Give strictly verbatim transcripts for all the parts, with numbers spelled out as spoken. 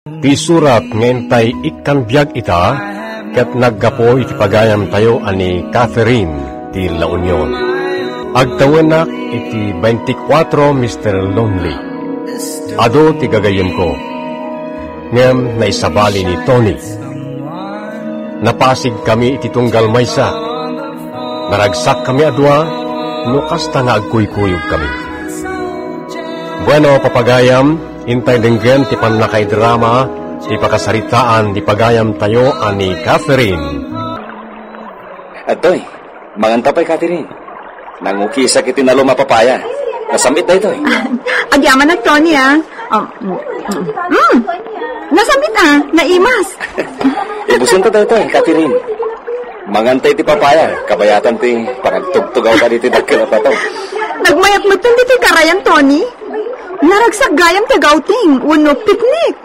Ti surat nga intay ikkan biag ita, ket naggapu iti pagayamtayo a ni Catherine ti La Union. Agtawennak iti twenty-four Mister Lonely. Adu ti gagayyemko. Ngem naisabali ni Tony. Napasigkami iti tunggal maysa. Naragsakkami a dua, no kasta nga agkuykuyogkami. Bueno, papagayam, intay denggen ti pannakaidrama ti pakasaritaan ti pagayamtayo a ni Catherine. Adtoy, manganta pay, Catherine. Nangukisak iti nalum a papaya. Nasam-it daytoy. Agyamanak, Tony, ah. Um, mm, mm. Mm. Nasam-it, ah. Naimas. Ibusenta daytoy, Catherine. Manganta iti papaya, kabayatan ti panagtugtugawta ditoy dakkel a bato. Nagmayat met ditoy karayan, Tony. Naragsak gayam ti outing wenno picnic.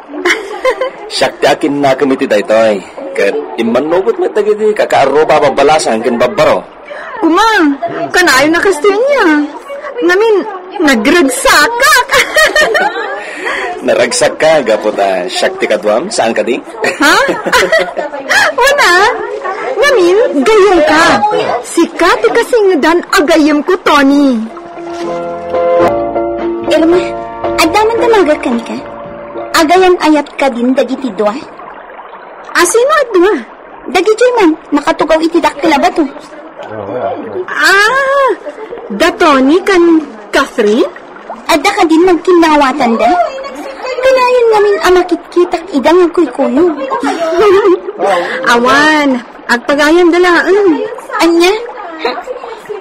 Siak ti akinnakem iti daytoy. Ket immannugot met dagiti kakaarruba a babbalasan ken babbaro. Uma, kanayon a kastoy ania. Ngamin, nagragsakak. Naragsakka gapu ta siak ti kaduam, saan kadi? Ha? Una, ngamin, gayyemka. Sika ti kasingedan a gayyemko, Tony. Irma, adda man damagak kenka? Agayan-ayat kadin dagiti dua? Asino a dua? Dagidiay man, nakatugaw iti dakkel a bato. Ah, da Tony ken Catherine? Adda kadin nagkinnaawatanda? Kanayon ngamin a makitkitak ida nga kuykuyog. Awan, agpagayamda laeng. Ania?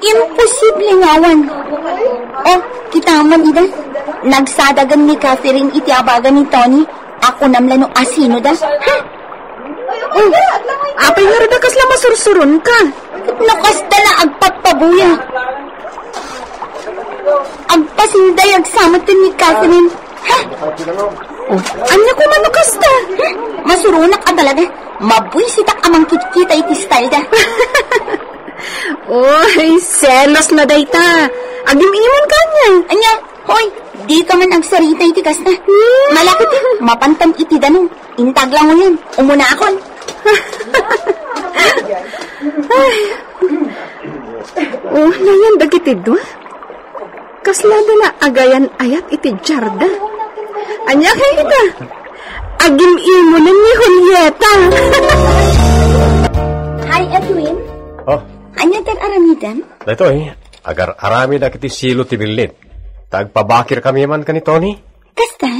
Imposible nga awan. Oh, kitam man ida. Nagsadagen ni Catherine iti abaga ni Tony. Kunam la no asinoda. Ha? Oh, apay ngarud a kasla masursuronka? No kasta la agpagpabuya. Agpasindayag sa met ken ni Catherine. Ha? Oh, ania koma no kasta? Ha? Masuronak a talaga. Mabuisitak a mangkitkita iti styleda. Oy, selos na dayta. Agim-imonka ania? Ania? Hoy, dika man agsarita iti kasta. Hmm? Malakit, mapantan iti danum. Intag la ngayon. Umunaakon. Ay. Oh, nayan dagiti dua. Kasla da na agayan-ayat iti jarda. Ania kay ita? Agim-imonen ni Julieta. Hi, Edwin. Oh. Ania ti aramidem? Daytoy, agar-aramid dagiti silo ti billit. Ta agpabakirkami man ken ni Tony. Kasta?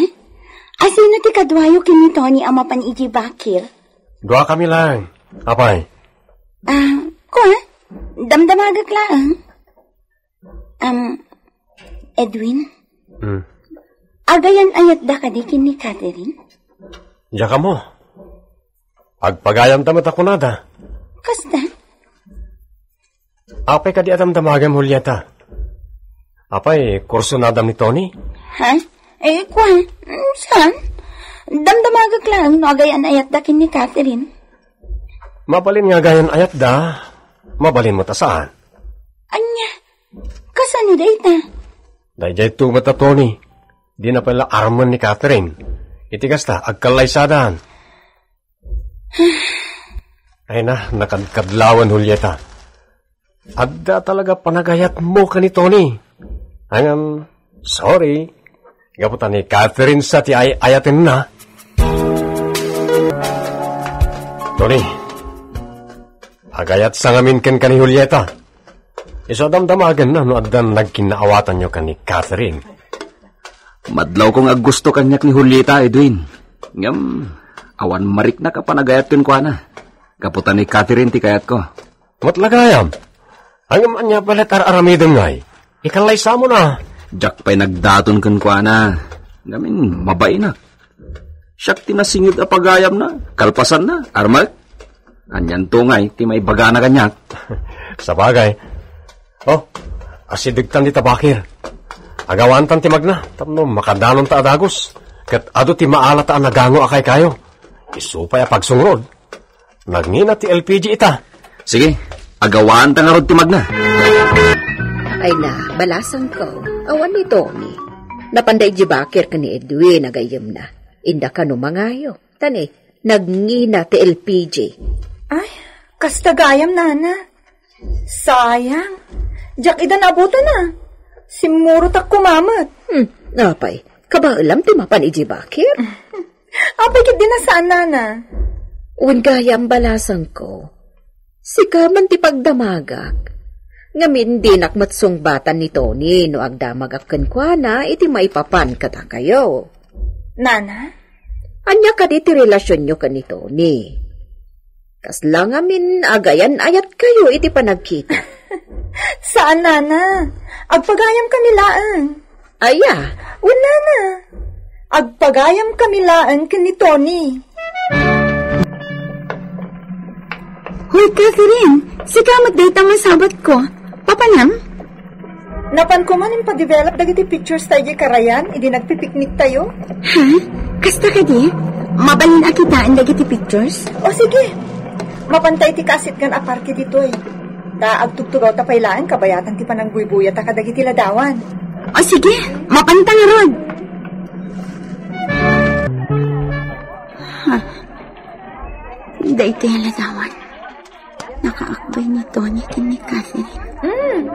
Asino ti kaduayo ken ni Tony a mapan idiay bakir? Duakami laeng. Apay? Ah, kua? Damdamagak laeng. Am, Edwin? Hmm. Agayan-ayatda kadi ken ni Catherine? Diak ammo. Agpagayamda met a kunada. Kasta? Apay kadi a damdamagam, Julieta? Apay, kursunadam ni Tony? Ha? Eh, kua, mm, saan? Damdamagak laeng no agayan-ayatda ken ni Catherine. Mabalin nga agayan-ayatda, mabalin met a saan. Ania? Kasano dayta? Daydiay to met a Tony. Dina pay la armen ni Catherine. Iti kasta, agkallaysadan. Ay na, nakadkadlawan, Julieta. Adda talaga panagayatmo ken ni Tony. Ngem, sorry. Gapu ta ni Catherine sa ti ay-ayatenna. Tony, agayatsa ngamin ken ni Julieta. Isu a damdamagenna no addan nagkinnaawatanyo ken ni Catherine. Madlawko nga aggusto kaniak ni Julieta, Edwin. Ngem, awan mariknak a panagayat kenkuana. Gapu ta ni Catherine ti kayatko. Met la gayam. Ngem ania pay la ti ar-aramidem ngay? Ikallaysa mo na. Diak pay nagdaton kenkuana. Ngamin, mabainak. Siak ti nasinged a pagayamna, kalpasanna, armek. Anianto ngay ti maibagana kaniak? Sabagay. Oh, asidegtan dita bakir. Agawantan ti magna, tapno makadanonta a dagus. Ket adu ti maalata a nagango a kaykayo. Isu pay a pagsungrod. Nagngina ti L P G ita. Sige, agawanta ngarud ti magna. Ay na, balasangko. Awan ni Tony. Napanda idiay bakir ken ni Edwin a gayyemna. Inda kano mangayo. Tani, nagngina ti L P G. Ay, kasta gayam, nana. Sayang. Diak ida naabutan a. Simmurotak kumamet. Hmm, apay, kabaelam ti mapan iti bakir? Apay ket di na saan, nana. Wen gayam balasangko. Sika man ti pagdamagak. Ngamin dinak met sungbatan ni Tony no agdamagak kenkuana iti maipapan kadakayo. Nana? Ania kadi ti relasionyo ken ni Tony? Kasla ngamin agayan-ayatkayo iti panagkita? Saan, nana. Agpagayam kami laeng. Aya? Wen, nana. Agpagayam kami laeng ken ni Tony. Hoy, Catherine, sika met dayta masabatko. Papanam? Napanko man impadevelop dagiti pictures tayo di karayan, idi nagpipiknik tayo. Ha? Kasta kadi? Mabalin a kitaen dagiti pictures? O sige. Mapantay ti kaasitgan a parke ditoy. Ta agtugtugaw ta pay laeng kabayatan ti panangbuybuyata kadagiti ladawan. O sige, mapanta ngarud. Ha? Daytoy a ladawan. Nakaakbay ni Tony ken ni Catherine. Hmm.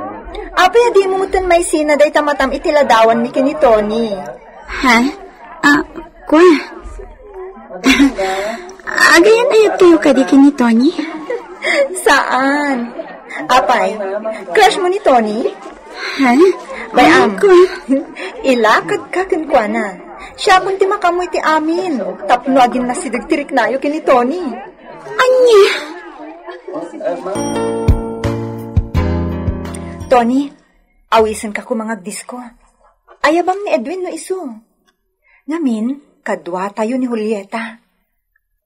Apay a dimo metten maisina dayta matam iti ladawanmi ken ni Tony? Ha? Ah, kua. Agayan-ayatkayo kadi ken ni Tony? Saan? Apay, crush mo ni Tony? Ha? Bay-am. Ay, kua. Ilakatka kenkuana. Siakon ti makaammo iti amin. Tapno aginnasideg ti riknayo ken ni Tony. Ania? Tony, awisenka koma nga agdisko. Ayabam ni Edwin no isu. Ngamin, kaduatayo ni Julieta.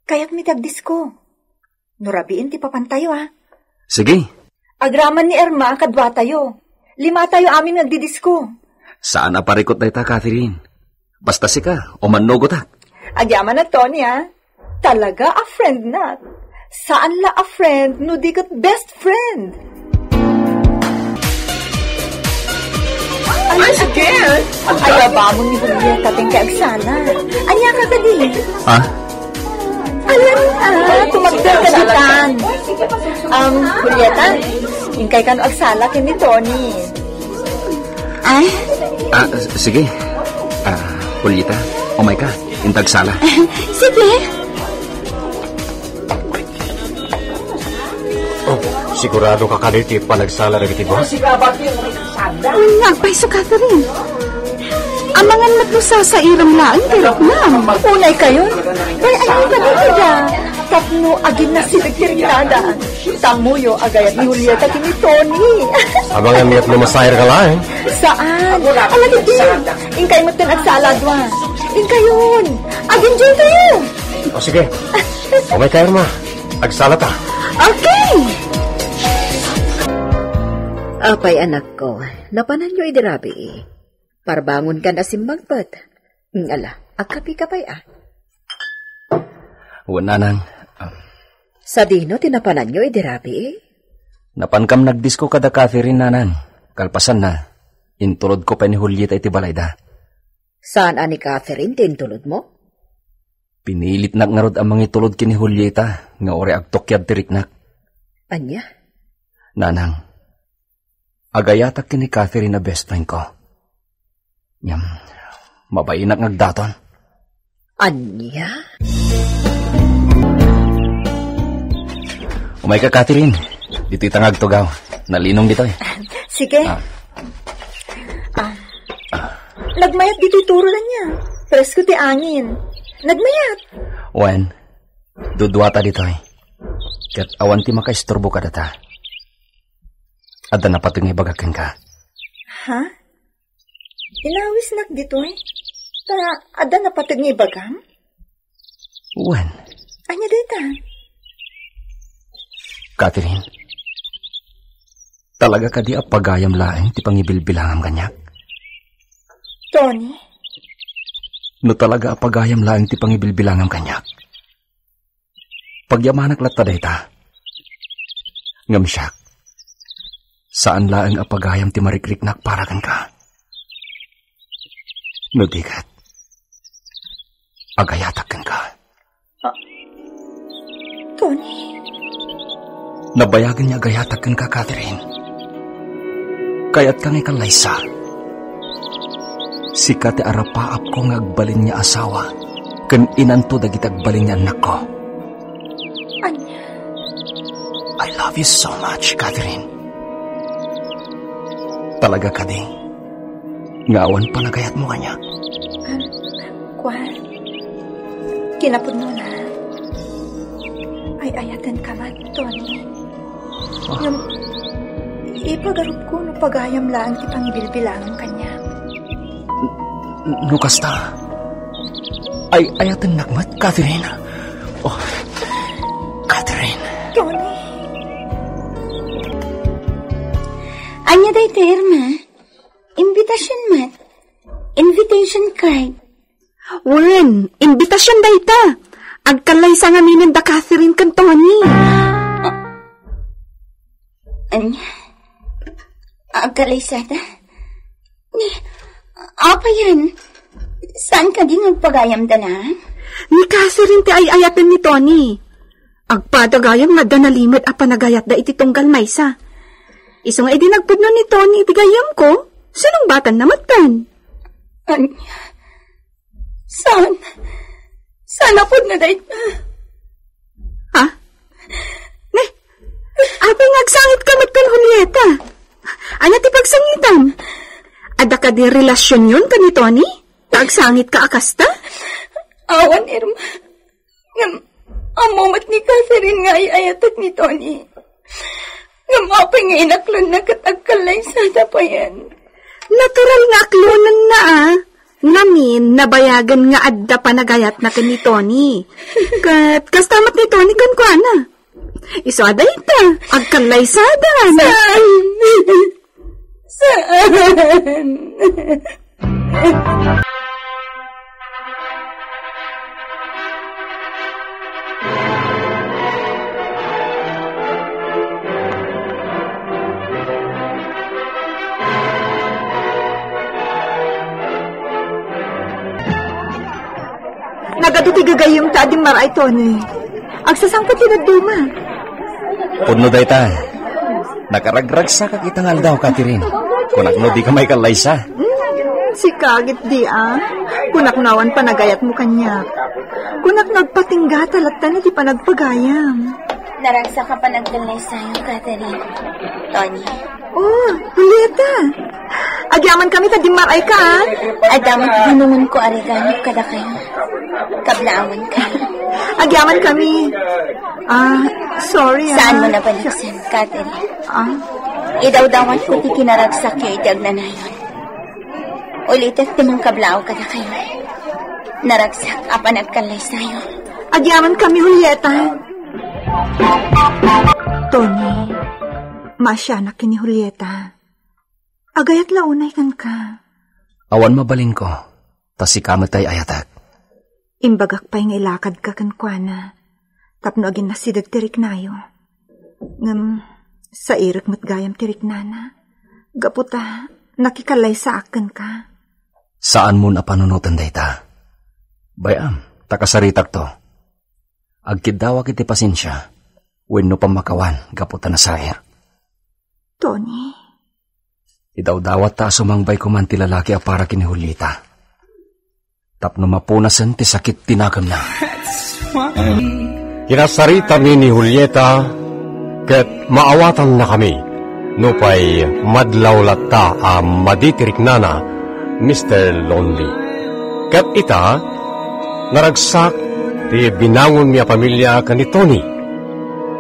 Kayatmi ti agdisko. No rabiin ti papantayo, a. Sige. Agraman ni Irma, kaduatayo. Limatayo amin nga agdidisko. Saan a parikut dayta, Catherine. Basta sika, umannugotak. Agyaman a, Tony, a. Talaga a friend nak. Saan la a friend, no di ket best friend. Ay, sige. Ay, abamon ni Julieta, ti inkay agsala. Ania ka kadi? Ha? Alam, ah, tumagder ka ditan. Um, Julieta, inkay kano agsala ken ni Tony. Ay? Ah, s-, sige. Ah, Julieta, umayka. Inta agsala. Sige. Oh, sigurado ka kadi ti panagsala dagiti dua? Wen, nga agpayso, Catherine. Amangan met no sasairam laeng ti riknam. Unay kayon? Bay, ania kadi ida? Tapno aginnasideg ti riknada. Tammoyo a gayam ni Julieta ken ni Tony. Amangan met no masair ka laeng. Saan? Ala, di. Inkay metten agsala a dua. Inkayon. Ag-enjoy kayo. O sige. Umayka, Irma. Agsala ta. Okay. Apay, anakko, napananyo idi rabii? Parbangonkan a simmangbet. Ala, agkapika pay, a. Wen, nanang. Sadino ti napananyo idi rabii? Napankam nagdisko kada Catherine, nanang. Kalpasanna, intulodko pay ni Julieta iti balayda. Saan a ni Catherine ti intulodmo? Pinilitnak ngarud a mangitulod ken ni Julieta nga uray agtukyad ti riknak. Ania? Nanang, agayatak ken ni Catherine a best friend ko. Ngem, mabainak nga agdaton. Ania? Umayka, Catherine. Ditoy ta nga agtugaw. Nalinong ditoy. Sige. Ah. Ah. Nagmayat ditoy turo ania. Presko ti angin. Nagmayat. Wen, duduata ditoy. Ket awan ti makaisturbo kadata. Adda napateg nga ibagak kenka. Ha? Inawisnak ditoy? Ta adda napateg nga ibagam? Wen. Ania dayta? Catherine, talaga kadi a pagayam laeng ti pangibilbilangam kaniak? Tony? No talaga a pagayam laeng ti pangibilbilangam kaniak, pagyamanak latta dayta. Ngem siak, saan laeng a pagayam ti marikriknak para kenka. No di ket, Agayatak kenka. Ah, Tony. Nabayagen nga agayatak kenka, Catherine. Kayatka nga ikallaysa. Sika ti arapaapko nga agbalin nga asawa, ken inanto dagiti agbalin nga annakko. Ania? I love you so much, Catherine. Talaga kadi nga awan panagayatmo kaniak? Am, kuan, kinapudnona, ay-ayatenka met, Tony. Ah. Ngem, ipagarupko no pagayam laeng ti pangibilbilangem kaniak. N-, no kasta, ay-ayatennak met, Catherine. Oh, Catherine. Tony. Ania dayta, Irma? Invitation met. Invitation card. Wen, invitation dayta. Agkallaysa ngaminen da Catherine ken Tony. Ah, ania? Agkallaysada? Ni, apayen? Saan kadi nga agpagayamda laeng? Ni Catherine ti ay-ayaten ni Tony. Agpada gayam nga adda nalimed a panagayatda iti tunggal maysa. Isu nga idi nagpudno ni Tony iti gayyemko, sinungbatanna metten. Ania? Saan? Saan a pudno dayta? Ha? Ne? Apay nga agsangitka met ken Julieta? Ania ti pagsangitam? Adda kadi relasionyon ken ni Tony? Ta agsangitka a kasta? Awan, Irma. Ngem, ammo met ni Catherine nga ay-ayatek ni Tony. Ngem apay nga inaklonna ket agkallaysada payen? Natural nga aklonenna, a. Ngamin, nabayagen nga adda panagayatna ken ni Tony. Ket kasta met ni Tony kenkuana. Isu a dayta, agkallaysada. Saan? Saan? Nagadu ti gagayyemta a dimmaray, Tony. Agsasangpet ti dadduma. Pudno dayta. Nakaragragsakak ita nga aldaw, Catherine. Kunak no dika maikallaysa. Hmm, sika ketdi, a. Kunak no awan panagayatmo kaniak. Kunak no agpatinggata latta iti panagpagayam. Naragsak a panagkallaysayo, Catherine. Tony. Oh, Julieta. Agyamankami ta dimmaray ka, a. Adda met binungonko a regalo kadakayo. Kablaawankayo. Agyamankami. Ah, sorry, a. Saanmo nabaliksan, Catherine? Ah? Idawdawanko ti kinaragsakyo iti agnanayon. Ulitek ti mangkablaaw kadakayo. Naragsak a panagkallaysayo. Agyamankami, Julieta. Tony, maasianak ken ni Julieta. Agayat la unay kenka. Awan mabalinko, ta sika met ti ay-ayatek. Imbagak pay nga ilakadka kenkuana tapno aginnasideg ti riknayo. Ngem sairek met gayam ti riknana, gapu ta nakikallaysaak kenka. Saanmon a panunoten dayta. Bay-am, ta kasaritakto. Agkiddawak iti pasensia wenno pammakawan gapu ta nasair. Tony. Idawdawat ta a sumangbayko man ti lalaki a para ken ni Julieta. Tapno mapunasen ti sakit ti nagemna. Kinasaritami ni Julieta ket maawatannakami nupay madlaw latta a madi ti riknana, Mister Lonely. Ket ita, naragsak ti binangonmi a pamilia ken ni Tony.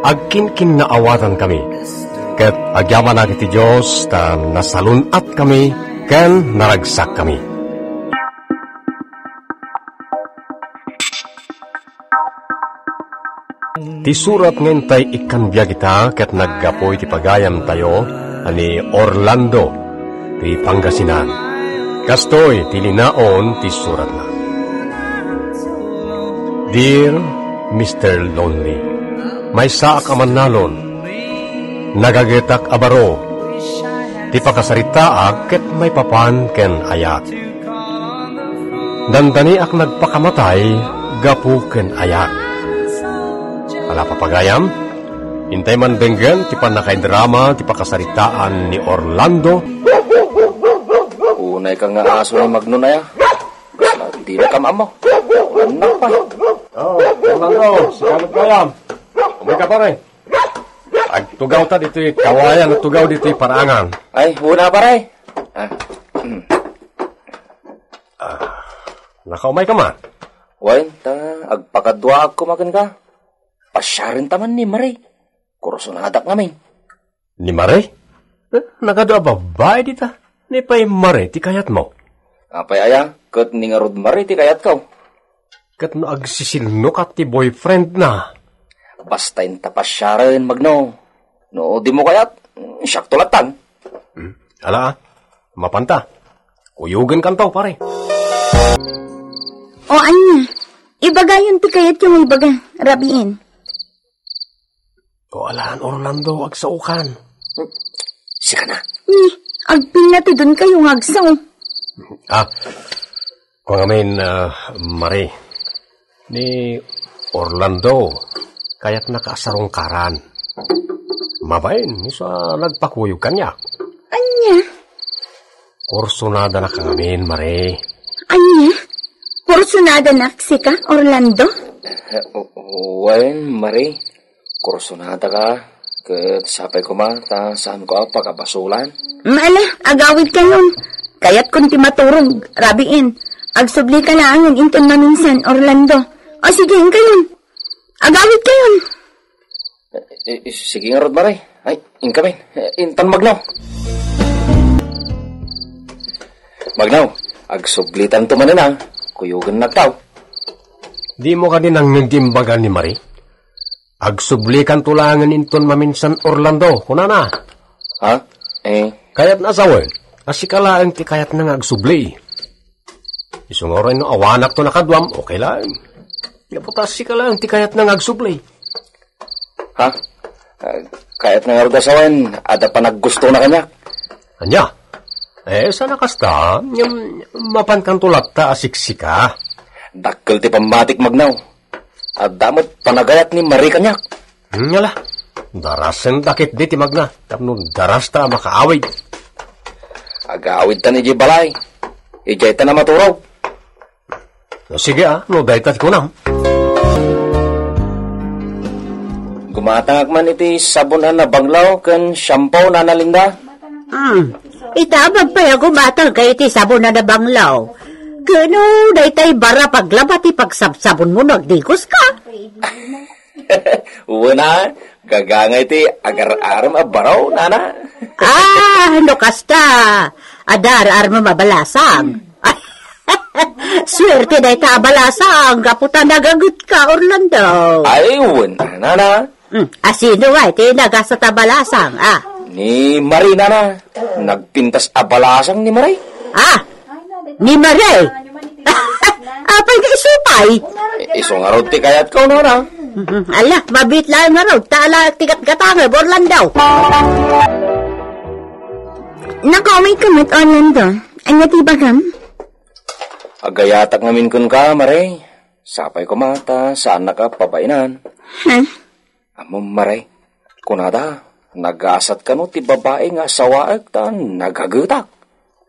Agkinkinnaawatankami, ket agyamanak iti Dios ta nasalun-atkami ken naragsakkami. Ti surat nga intay ikkan biag ita ket naggapu iti pagayamtayo a ni Orlando ti Pangasinan. Kastoy ti linaon ti suratna. Dear Mister Lonely, maysaak a mannalon. Nagagetak a baro ti pakasaritaak ket maipapan ken ayat. Dandaniak nagpakamatay gapu ken ayak. Ala, papagayam, intay man denggen ti pannakaidrama ti pakasaritaan ni Orlando. Unay ka nga aso ni Magnon aya. Kasla dinaka maammo. Anak pa. Oh, Orlando, sika met gayam. Umayka, pare. Agtugaw ta ditoy kawayan, agtugaw ditoy paraangan. Ay, una, pare. Ah. Hmm. Nakaumayka man? Wen, ta agpakaduaak koma kenka. Pasiarenta man ni Marie. Kursunadak ngamin. Ni Marie? Eh, nagadu a babbai dita. Ni pay Marie ti kayatmo? Apay aya, ket ni ngarud Marie ti kayatko. Ket no agsisilno kat ti boyfriend na? Basta inta pasiaren, Magno. No, dimo kayat, siakto latta. Hmm. Ala, mapanta. Kuyogenkanto, pare. O, ania? Ibagayon ti kayatyo nga ibaga, rabiin. O, alaan, Orlando, agsaokan. Sika na. Ni, agpinatidon kayo nga agsao. Ah, kung amin, ah, Marie. Ni Orlando, kayatna ka asarungkaran. Mabain, isu a nagpakuyog kaniak. Ania? Kursunadanak ngamin, Marie. Ania? Kursunadanak sika, Orlando? Eh, o-, wen, Marie. Kursunadaka, ket sapay koma ta saanko a pagabasolan. Mm, ala, agawid kayon. Kayatkon ti maturog, rabiin. Agsubli ka laengen inton maminsan, Orlando. O sige, inkayon. Agawid kayon. Eh, eh, sige ngarud, Marie. Ay, inkamin. Eh, intan, Magno. Magno, agsublitanto manen a. Kuyogennakto. Dimo kadi nangngeg ti imbaga ni Marie? Agsublikanto laengen inton maminsan, Orlando, kunana. Ha? Eh? Kayatna a sawen a sika laeng ti kayatna nga agsubli. Isu nga uray no awanakto a kaduam, okay laeng. Gapu ta sika laeng ti kayatna nga agsubli. Ha? Ah, kayatna ngarud a sawen, adda panaggustona kaniak. Ania? Eh, saan a kasta, ngem mapankanto latta a siksika. Dakkel ti pammatik, Magno. Adda met panagayat ni Marie kaniak. Hmm, ala. Darasen dakit di ti Magna, tapno darasta a makaawid. Agawid ta idiay balay. Idiay ta na maturog. No, sige, ah, no dayta ti kunam. Gumatangak man iti sabon a nabanglaw ken shampoo, Nana Linda. Hmm. Itabag pay a gumatang ka iti sabon a nabanglaw. Kano daytay bara paglaba ti pagsabsabon mo no agdigos ka? Wen a, gagangay ti agar-arem a baro, Nana. Ah, no kasta, adda ar-arem a balasang. Suerte dayta a balasang, gapu ta nagaget ka, Orlando. Ay, wen a, Nana. Hmm, asino nga iti nagasat a balasang, ah? Ni Marie, Nana. Nagpintas a balasang ni Marie. Ah, ni Marie? Apay nga isu pay? Isu ngarud ti kayatko, Nana. Mhm. Ala, mabiit laeng ngarud, ta ala ti gatgatangem, Orlando. Nakaumay ka met, Orlando. Ania ti ibagam? Agayatak ngamin kenka, Marie. Sapay koma ta saannak a pabainan. Ha? Ammom, Marie, kunada, nagasat kano ti babai nga asawaek ta nagagetak.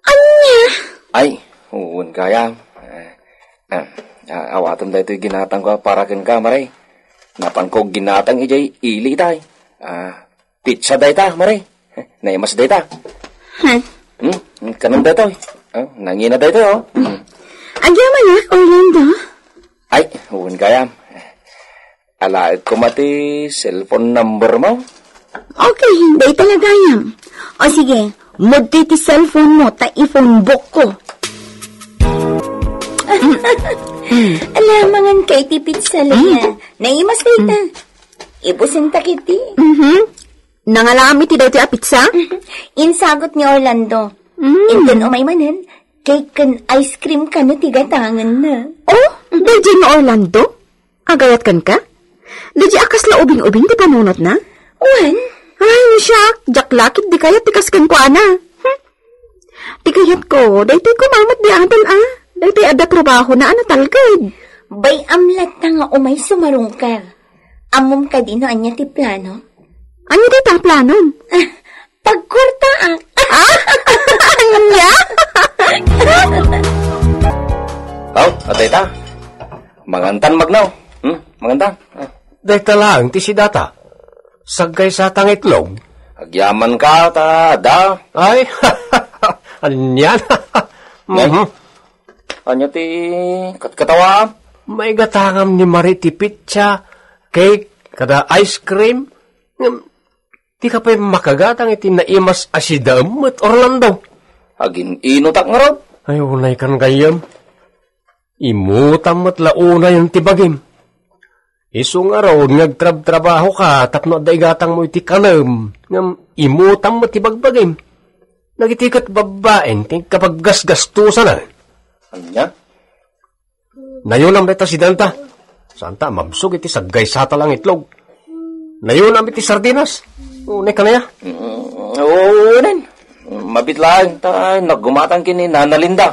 Ania? Ay, wen gayam. Eh, ah, ah, awatem daytoy ginatangko a para kenka, Marie. Napanko ginatang idiay ili itay. Ah, pizza dayta, Marie. Naimas dayta. Ha? Hmm? Kanon daytoy. Oh, nangina daytoy, oh. Hmm. Agyamanak, Orlando? Ay, wen gayam. Alaek koma ti cellphone number mo? Okay, dayta la gayam. O sige, mudto ti cellphone mo ta i-phone book ko. Ala, mangan ka iti pizza, Lea. Mm. Naimas dayta. Mm. Ibusen ta kiti. Mhm. Nangalam iti daytoy a pizza? Insagut ni Orlando. Mm. Inton umay manen, cake ken ice cream kano ti gatangenna. Oh, daydiay nga Orlando? Agayat kenka? Daydiay a kasla ubing-ubing ti panunotna? Wen. Ay, no siak, diak la ket di kayat ti kas kenkuana. Hmm. Ti kayatko, daytoy koma met di adal, ah. Daytoy adda trabahona a natalged. Bay-am latta nga umay sumarungkar. Ammom kadi no ania ti plano? Ania dayta planom? Ah, pagkuartaak. Ah? Ania? Aw, adda ita. Mangantan, Magnaw. Hmm? Mangantan? Ah. Dayta laeng ti sidata. Saggaysata nga itlog. Agyamanka, ta, da. Ay, anian. Mhm. Ania ti katkatawa? Maigatangam ni Mari ti pizza, cake, kada ice cream. Ngem, dika pay makagatang iti naimas a sidaem met, Orlando. Agin-inutak ngarud? Ay, unay kan gayyem. Imutam met la unayen ti bagim. Isu ngarud nga agtrabtrabahoka tapno adda igatangmo iti kanem, ngem imutam met ti bagbagim. Dagiti ket babbaen ti kapaggasgastosan. Ania? Nayunam dayta sidaenta. Saanta a mabsog iti saggaysata lang itlog. Nayunam iti sardinas. Unay kanaya? Mm, oo, nen. Mabit laeng, ta naggumatang ken ni Nana Linda.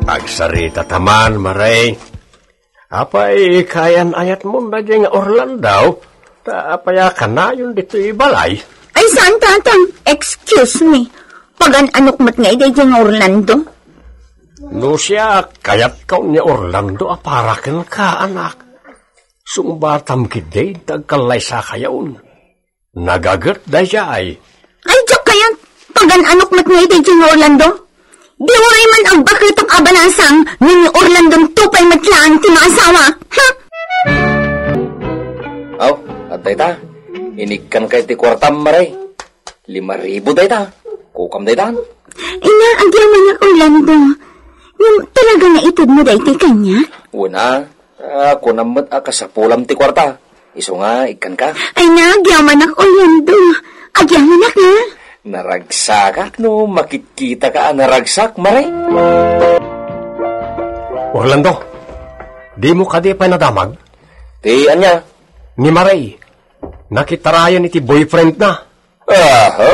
Agsarita ta man, Maray. Apay, kayan-ayatmon daydiay nga Orlando? Ta apay a kanayon ditoy balay? Ay, saan, Tatang? Excuse me. Pagan-anok met nga daydiay nga Orlando? No siak, kayatkaon ni Orlando a para kenka, anak. Sungbatam ketdi ta agkallaysakayon. Nagaget daydiay. Ay, diak kayat. Pagan-anok met nga daydiay nga Orlando. Di uray man agbaketak a banasang, no ni Orlando to pay met laeng ti maasawa. Ha? Aw, adda ita. Inikkanka iti kuartam, Maray. Lima ribu dayta. Kukam dayta. Ina, agyamanak, Orlando. Ngem talaga nga itedmo daytoy kaniak? Wen a, kunam met a kasapulam ti kuarta. Isu nga, ikkanka. Ay, nagyamanak, Orlando. Agyamanak, ha? Naragsakak no makitkitaka a naragsak, Maray. Orlando, dimo kadi pay nadamag? Ti ania? Ni Maray, nakitarayan iti boyfriend na. Aha,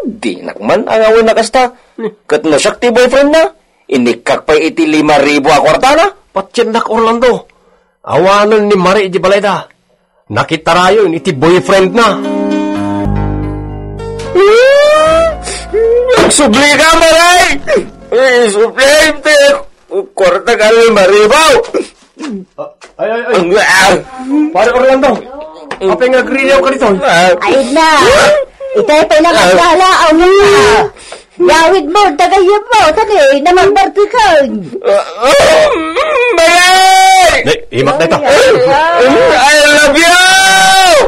dinak man angawen a kasta. Hmm. Ket no siak ti boyfriend na, inikkak pay iti lima ribu a kuartana. Patiennak, Orlando. Awanen ni Maray iti balayda. Nakitarayon iti boyfriend na. Hmm? Nagsubli ka, Maray! Ay, subli, te. Kuarta ka lima ribu. Ah, ay, ay, ay. Ang, ah. Pare Orlando, apay nga agririaw ka dito? Ah. Ay na. Itay pay na kasala, ang mga. Yawid mo, tagayib mo, tani, naman bartikan. Ah, ah, Maray! Nay, imak na ito. I love you!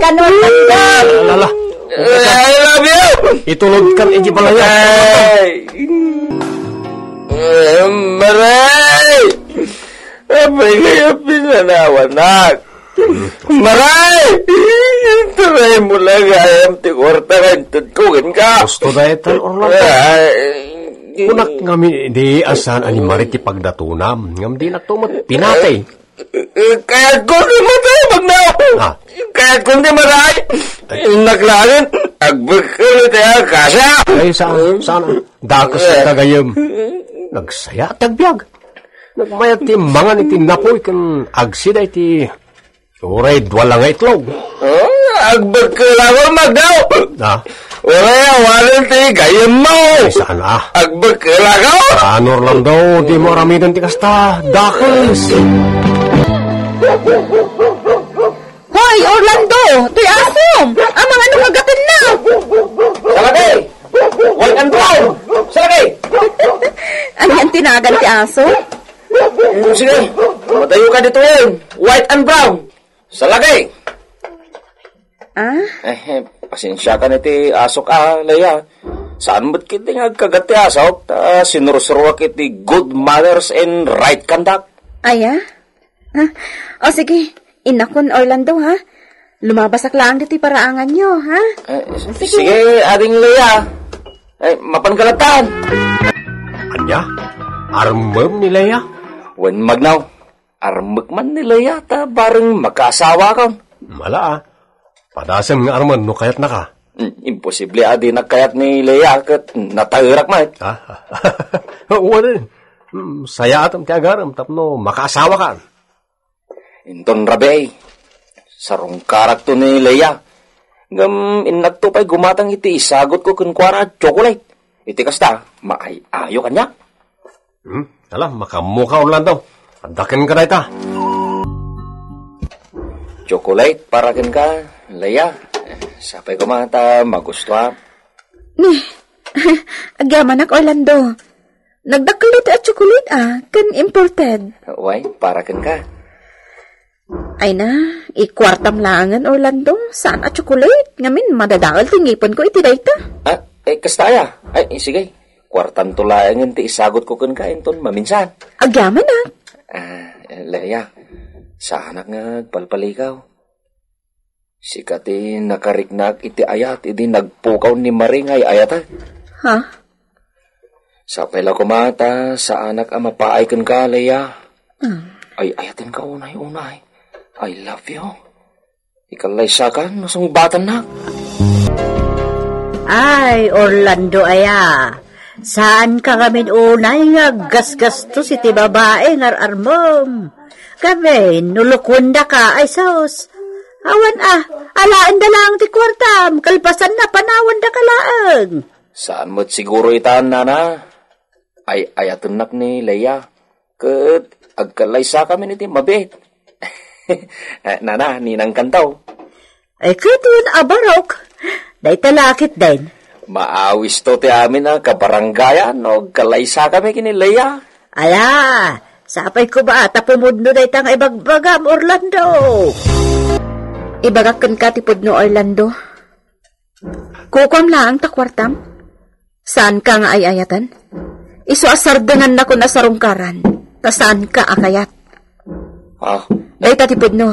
Kanwa tanda. Lala. I love you! Itulod kan iji balaya. Ay. Eh, Maray! Apay kaya pinanawanak? Maray! Taray mo lang ayam ti kwarta nga inted ko, ken ka. Gusto daytan, Orlando. Ay. Kunak ngamin di asan animari ti pagdatunam, ngam di na to met pinatay. Eh, kaya ko di matay, Magnaw. Ha? Kaya ko di matay. Ay. Innak langit, agbekkel iti kasa. Ay, saan, saan? Dakas ti kagayem. Nagsaya ti agbiag. Nagmayat ti mangan iti napoy ken agsida iti uray dua la nga itlog. Oh, agbekkel ako, Magnaw. Ha? Uray awanen ti gayem mo. Ay, saan a? Agbekkel ako. Saan, Orlando? Di mo aramiden ti kasta. Dakes. Hoy, Orlando! Toy asom! Amang ano kagatenna? Salakay! White and brown! Salakay! Anian ti nagan ti aso? Mm, sige, madayo ka ditoyen. White and brown! Salakay! Ah? Eh, eh, pasensiakan iti asok a, Leia. Saan met ketdi nga agkagat ti asok, ta sinursuruak iti good manners and right conduct. Aya? Ha? O sige, inakon, Orlando, ha? Lumabasak laeng ditoy paraanganyo, ha? Eh, s-, sige. Sige, Ading Leia. Eh, mapan ka latta. Ania? Armem ni Leia? Wen, Magnaw. Armek man ni Leia ta bareng makaasawakon. Mala, a. Padasem nga armen no kayatnaka. Hmm, imposible a dinak kayat ni Lea ket nataerak met. Ah, wen. Hmm, sayaat ti agarem tapno makaasawakan. Inton rabii, sarungkarakto ni Lea. Ngem innakto pay gumatang iti isagutko kenkuana a tsokolate. Iti kasta, maay-ayo kaniak. Hmm? Ala, makaammoka, Orlando. Adda kenka dayta. Tsokolate para kenka, Lea. Sapay koma ta magustuam. Ni, agyamanak, Orlando. Nagdakkel ditoy a tsokolate, ah, ken imported. Way, para kenka. Ay na, ikuartam laengen, Orlando. Saan a tsokolate? Ngamin, madadael ti ngipenko iti dayta. Ah, eh, kasta aya? Ay, eh, sige. Kuartanto laengen ti isagutko kenka inton maminsan. Agyaman, ah. Ah, eh, Lea, saanak nga agpalpalikaw. Sika ti nakariknak iti ayat idi nagpukaw ni Marie nga ay-ayaten. Ha? Sapay la koma ta saanak a mapaay kenka, Lea. Hmm. Ay-ayatenka unay-unay. I love you. Ikallaysakan no sungbatannak. Ay, Orlando aya. Saan ka ngamin unay nga aggasgastos iti babae nga ar-armem? Ngamin, no lukuendaka, ay sus. Awan a, alaenda laeng ti kuartam, kalpasanna, panawendaka laeng. Saan met siguro itan, nana? Ay-ayatennak ni Lea. Ket agkallaysakamin iti mabiit. Eh, nana, ninangkanto. Ay, ket wen a barok. Dayta la ketdin. Maawisto ti amin a kabaranggayan no agkallaysakami ken ni Lea. Ala, sapay koma ta pumudno dayta nga ibagbagam, Orlando. Ibagak kenka ti pudno, Orlando. Kukuam laeng ta kuartam. Saanka nga ay-ayaten? Isu a sardengannakon a sarungkaran, ta saanka a kayat. Ah. Dayta ti pudno.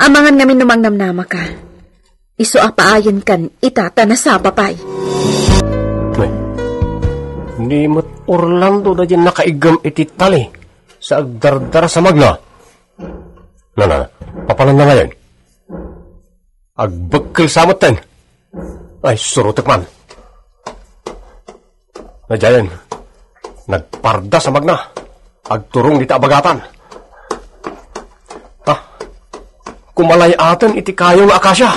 Amangan ngamin no mangnamnamaka. Isu a paayenkan ita ta nasapa pay. Ay, ni met Orlando daydiay nakaiggem iti tali sa agdardara sa magna. Na, na, na. Papananna ngayen. Agbekkel sa metten. Ay, surotek man. Nadiayen, nagparda sa magna. Agturong dita abagatan. Ha? Kumalay-aten iti kayo nga akasia.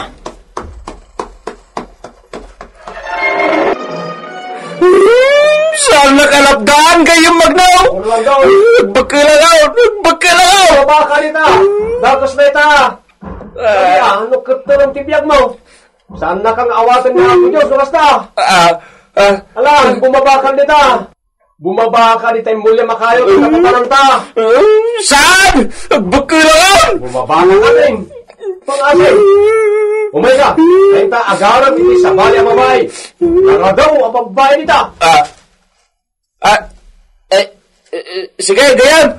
Hmm, saan nakalapdaan kayo magnaw? Orlando! Nagbakilalaw! Nagbakilalaw! Bumaba ka dita! Dakes na ita! Ah. Kaya, ano katulong ti biag mo? Saan na kang awaten ni Apo Diyos, no kasta? Ah, ah. Alam, bumaba ka dita! Bumaba ka dita, imbulya makayo, katapanan ta! Ah, saan? Nagbakilalaw! Bumaba na ka din! Pang-asin! Umay ka! Ay ta, agarang iti sabali a babae! Naradaw a babae dita! Ah. Ah, eh, eh, eh, sige, gayam.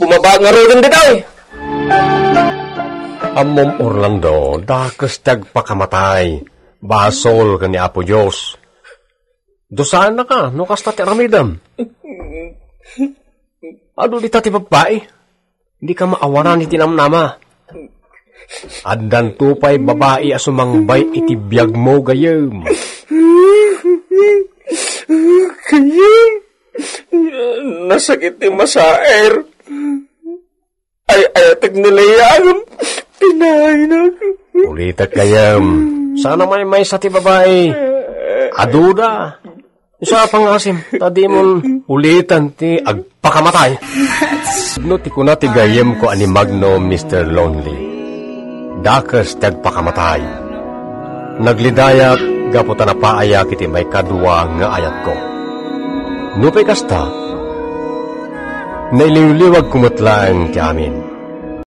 Bumaba ngaruden ditoy. Ammom, Orlando, dakes ti agpakamatay. Basol ken ni Apo Dios. Dusaennaka no kasta ti aramidem. Adu dita ti babbai. Dika maawanan iti namnama. Addanto pay babai a sumangbay iti biagmo, gayyem. Gayyem, nasakit ti masaer. Ay-ayatek ni Lea ngem pinainak. Ulitek, gayyem. Saan a maymaysa ti babai. Aduda. Sa pangasim, ta dimon ulitan ti agpakamatay. No ti kuna ti gayyemko a ni Magno, Mister Lonely. Dakes ti agpakamatay. Naglidayak gapu ta napaayak iti maikadua nga ayatko. Nupay kasta, nailiwliwagko met laeng ti amin.